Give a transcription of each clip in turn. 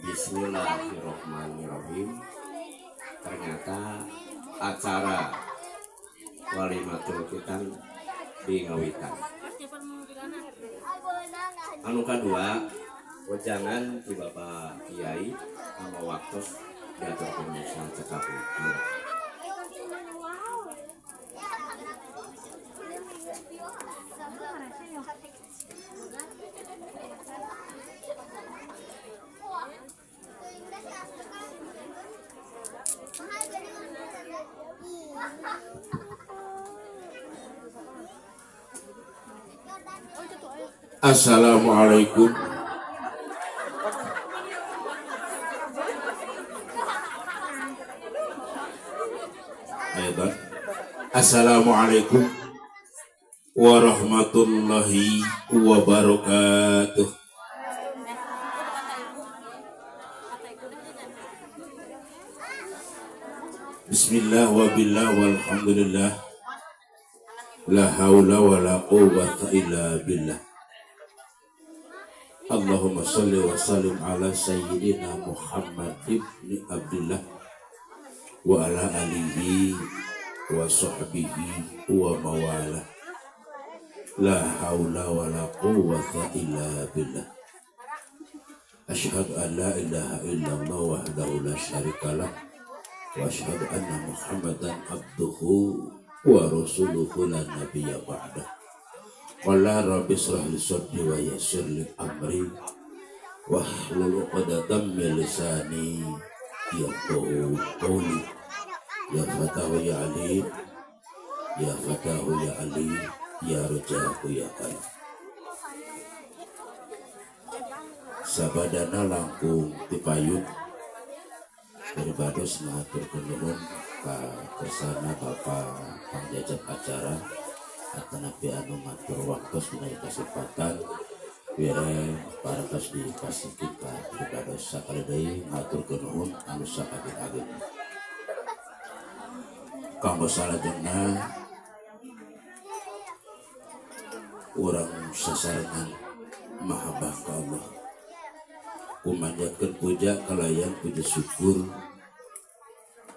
Bismillahirrohmanirrohim. Ternyata acara walimatul khitan di ngawitan. Anu kadua, wejangan di Bapak Kiai kanggo waktos diaturkeun sacekap. Assalamualaikum. Ayo, Assalamualaikum warahmatullahi wabarakatuh. Bismillah wa billah walhamdulillah, la haula wa la quwwata illa billah. Allahumma salli wa sallim ala sayyidina Muhammad ibni Abdullah wa ala alihi wa sahbihi wa mawala. La haula wa la quwwata illa billah. Asyhadu an la ilaha illallah wahdahu la syarikalah wa asyhadu anna Muhammadan abduhu wa rasuluhu la nabiyya ba'dah. Qala rabbi israh li sadri wa yassir li amri wahlul 'uqdatam min lisani yafqahu qawli. Ya fatahu ya alim, ya fatahu ya alim, ya rajahu ya karim. Sabadana langkung tipayun daripada ngaturkeun nuhun ka kersana Bapak pangjajab acara atanapi anu ngatur waktos dina kesempatan were parantos dipasihkeun ka pribados. Sakali deui ngaturkeun nuhun anu saageng-ageng. Kanggo salajengna, urang sasarengan mahabbah ka Allah, kumanjatkeun puja kalayan puja syukur,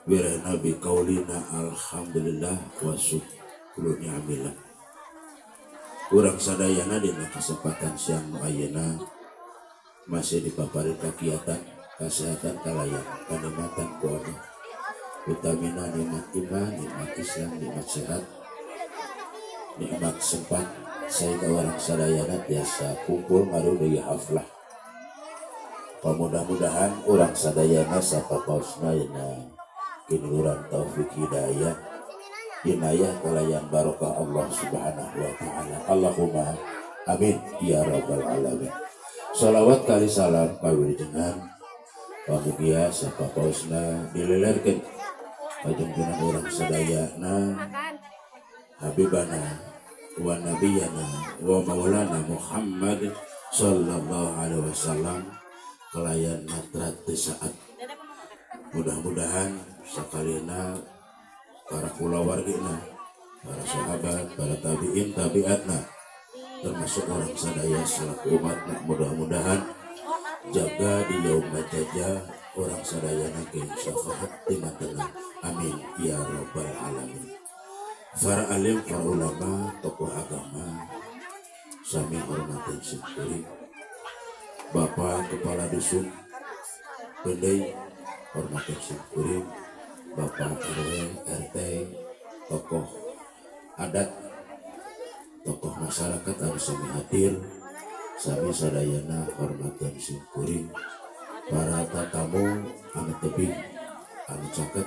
wirehna biqaulina alhamdulillah wa syukru ni'amillah. Urang sadayana dina kesempatan siang nu ayeuna masih dipaparin kagiatan kesehatan kalayan kanikmatan ku Allah, utamina nikmat iman, nikmat Islam, nikmat sehat, nikmat sempat sehingga urang sadayana biasa kumpul ngaruh haflah. Mudah-mudahan urang sadayana sapapaosna dina kinuran taufik hidayah, inayah kalayan barokah Allah Subhanahu wa taala. Allahumma amin ya rabbal alamin. Salawat kali salam kawilujengan pamugia sapapaosna dilelerkeun kajengkeun urang sadayana, habibana wa nabiyana wa maulana Muhammad sallallahu alaihi wasallam kalayan matrat di saat. Mudah-mudahan sakalina para kulawargina, para sahabat, para tabiin tabiatna, termasuk urang sadaya selaku umatna, mudah-mudahan jaga di yaum jaja urang sadayana ke syafaat di matana. Amin ya rabbal alamin. Para alim, para ulama, tokoh agama sami hormatin simkuring. Bapak Kepala Dusun Pendai, hormatin simkuring. Bapak RW, RT, tokoh adat, tokoh masyarakat anu sami hadir, sami sadayana hormatan simkuring. Para tatamu anu tebih, anu caket,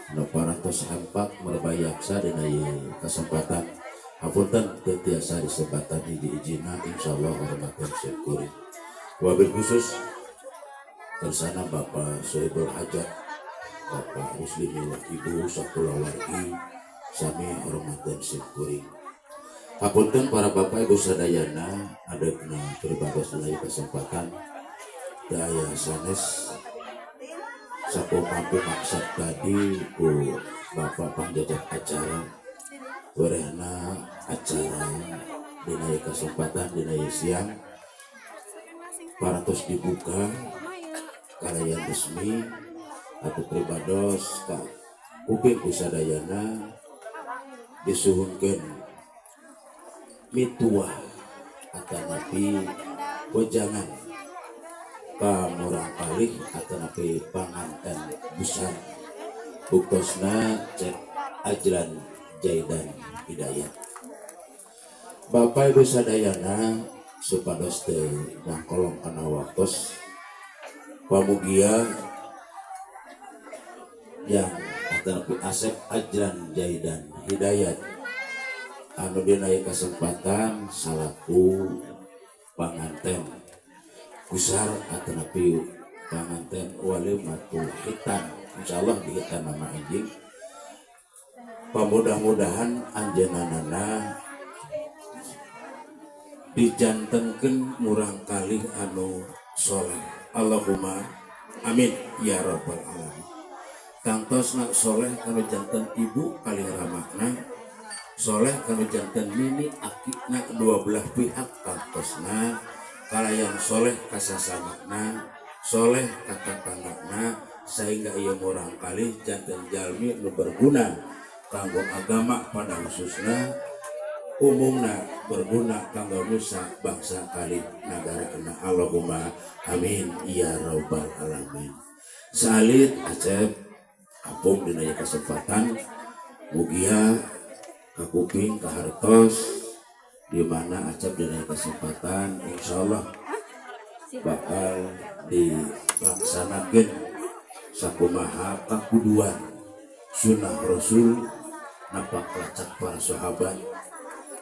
anu parantos hampak merbayaksa dina ieu kesempatan, hapunten teu tiasa disebatan hiji-hijina, insyaallah hormatan simkuring. Wabil khusus kersana Bapak Sohibul Hajat, Bapak Muslimi wa Ibu sakulawargi, sami hormatan simkuring. Hapunten para bapak ibu sadayana, adekna pribados dina kesempatan daya sanes sakumaha maksad tadi ku Bapak pangjajab acara. Werehna acara dina kesempatan dina siang parantos dibuka. Kalayan resmi atau pribados ka kuping ku sadayana disuhunkeun mituah atanapi wejangan ka murangkalih atanapi panganten besar buktosna Cep Ajlan Jaidan Hidayat. Bapak Ibu sadayana, supados teu nangkolong kana waktos, pamugia yang atanapi Asep Ajlan Jaidan Hidayat anu dina kesempatan salaku panganten gusar atanapi panganten walimatul khitan, insyaallah di khitan nama enjing, pamudah-mudahan anjeunana dijantenkeun murangkalih anu soleh. Allahumma amin ya rabbal alamin. Tangtosna soleh kanu janten ibu kalih ramana, soleh kanu janten nini akina dua belah pihak, tangtosna kalayan soleh kasasamana, soleh ka tatanggana, sehingga ieu murangkalih janten jalmi nu berguna kanggo agama pada khususna, umumna berguna kanggo nusa bangsa kalih nagara. Allahumma amin ya rabbal alamin. Salit Acep apung dina kesempatan, mugia kakuping kahartos di mana Acep dina kesempatan insyaallah bakal dilaksanakan sakumaha kakuduan sunnah Rasul napak lacak para sahabat,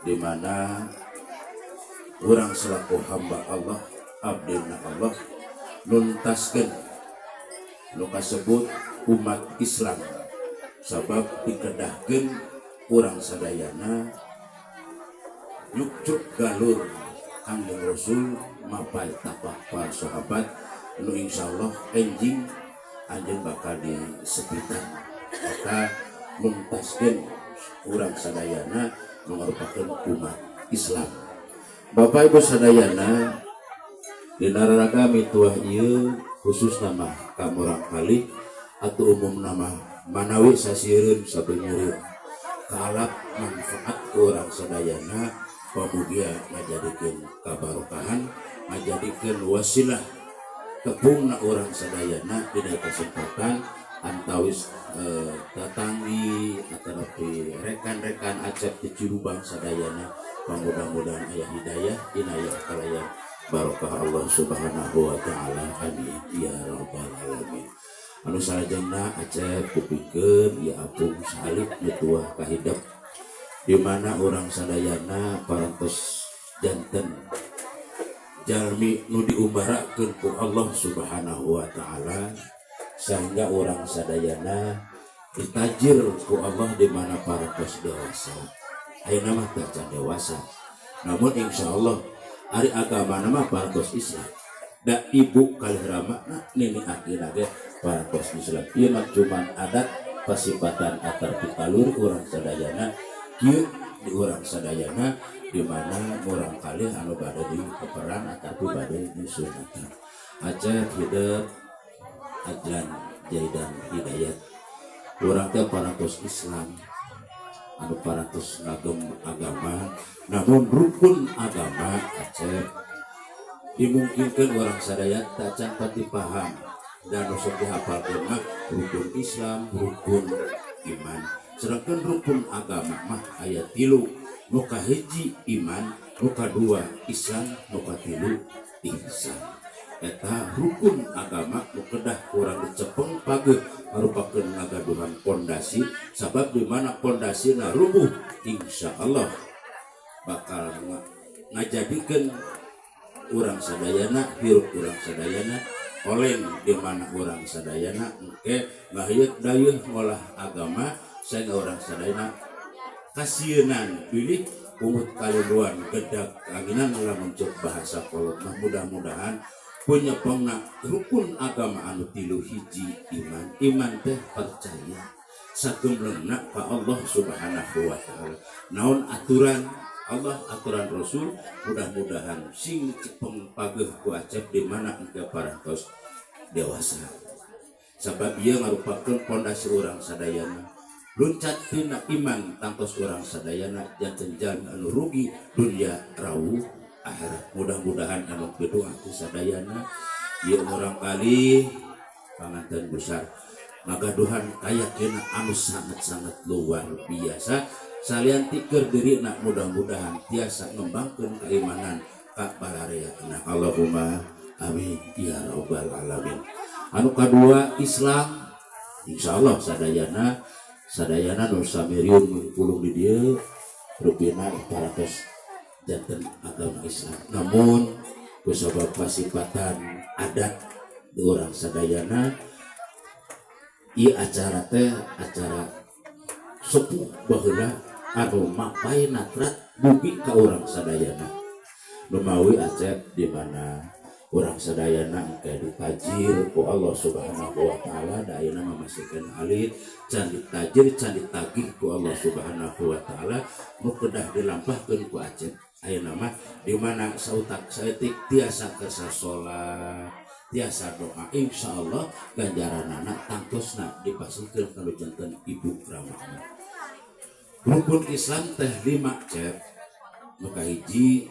di mana urang selaku hamba Allah, abdina Allah, nuntaskeun nu kasebut umat Islam, sabab dikedahkeun urang sadayana nyukcruk galur Kangjeng Rasul mapay tapak para sahabat nu insyaallah enjing anjeun bakal disepitan. Maka nuntaskeun urang sadayana merupakan umat Islam. Bapak Ibu sadayana, dina raraga mituah ieu khusus nama ka murangkalih atau umum nama manawi sasieureun sabeunyereun kalap manfaat urang sadayana, pamugia ngajadikeun kabarokahan, ngajadikeun wasilah tepungna urang sadayana dina kesempatan antawis tatanggi atanapi rekan-rekan Acep di Cilubang sadayana, mudah-mudahan aya hidayah inayah kalayan barokah Allah Subhanahu wa taala. Amin ya rabbal alamin. Anu salajengna Acep kupikeun ya apung salib mituah kahidep di mana urang sadayana parantos janten jalmi nu diumbarakeun ku Allah Subhanahu wa taala, sehingga urang sadayana ditajir ku Allah di mana parantos dewasa. Ayeuna mah tacan dewasa, namun insya Allah ari agama nama parantos Islam da ibu kalih rama nini akina ge parantos Islam. Ieu mah cuman adat pasipatan atar pitalur urang sadayana kieu di urang sadayana di mana murangkalih anu bade di keperan ataupun bade disunatan. Acep hidup Ajlan Jaidan Hidayat, urang teh parantos Islam anu parantos ngagem agama, namun rukun agama Acep dimungkinkan urang sadaya tacan pati paham dan sok dihafalkeun mah rukun Islam, rukun iman, sedangkan rukun agama mah aya tilu: nu kahiji iman, nu kadua Islam, nu katilu ihsan. Eta rukun agama nu kedah kurang dicepeng pageuh merupakan ngagaduhan pondasi, sabab di mana pondasina rubuh insya Allah bakal ngajadikeun urang sadayana hirup urang sadayana oleng, di mana urang sadayana engke ngahieut dayeuh ngolah agama sehingga urang sadayana kasieunan pilih pungut kalinduan gedak anginan lamun cek bahasa kolot mah. Mudah-mudahan punya pengna rukun agama anu tilu. Hiji iman, iman teh percaya sagemblengna ka Allah Subhanahu wa taala, naon aturan Allah, aturan Rasul. Mudah-mudahan sing cepeng pageuh ku Acep di mana engke parantos Dewasa, sabab ieu ngarupakeun pondasi urang sadayana. Luncat tina iman, tangtos urang sadayana janten jalmi anu rugi dunia rawuh akhirat. Mudah-mudahan anu berdoa ti sadayana ieu murangkalih panganten besar ngagaduhan kayakinan anu sangat-sangat luar biasa. Salian ti keur dirina, mudah-mudahan tiasa ngembangkeun keimanan ka balarea. Allahumma amin ya rabbal alamin. Anu kadua, Islam. Insyaallah sadayana sadayana nu samiriun mengkulung di dieu rupina taratos janten agama Islam. Namun kusabab pasipatan adat di urang sadayana, ieu acara teh acara sepuh baheula anu mapay natrat dugi ka urang sadayana. Lumawi Acep, di mana urang sadayana engke ditajir ku Allah Subhanahu wa Taala, da ayeuna mah masih keneh alit, can ditajir, can ditagih ku Allah Subhanahu wa Taala. Nu kedah dilampahkeun ku Acep ayeuna mah, di mana sautak saeutik tiasa kersa salat, tiasa doa, insyaallah ganjaranana tangtosna dipasihkeun kana janten ibu ramahna. Rukun Islam teh lima, Cep. Nu kahiji